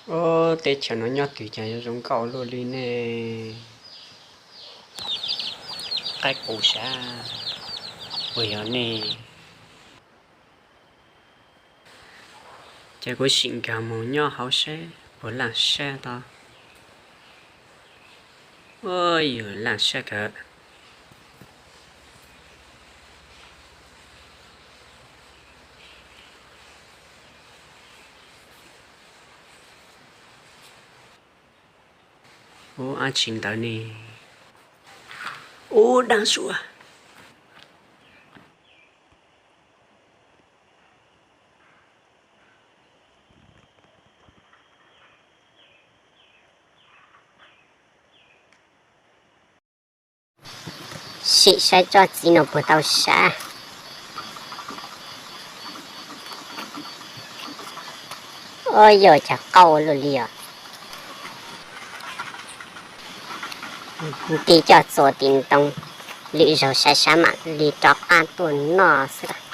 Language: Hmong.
Ob, teb chaws no nyob twg cas yuav zoo nkauj luaj li ne? Qaib qus sab, puas yog ne? Ces kuv sim nkag mus nyob hauv seb puas laaj sab tau. Ua, yog laaj sab kawg. Ub, dab tsi ntawd ne? Ub, dab suav. Sim saib tsob txiv no puas tau sab. Ua, yog cas qauj luaj li os. Nti coj txuas tim ntoo, lwm zaug saib sab mam li rov qab tuaj noj xwb lawm.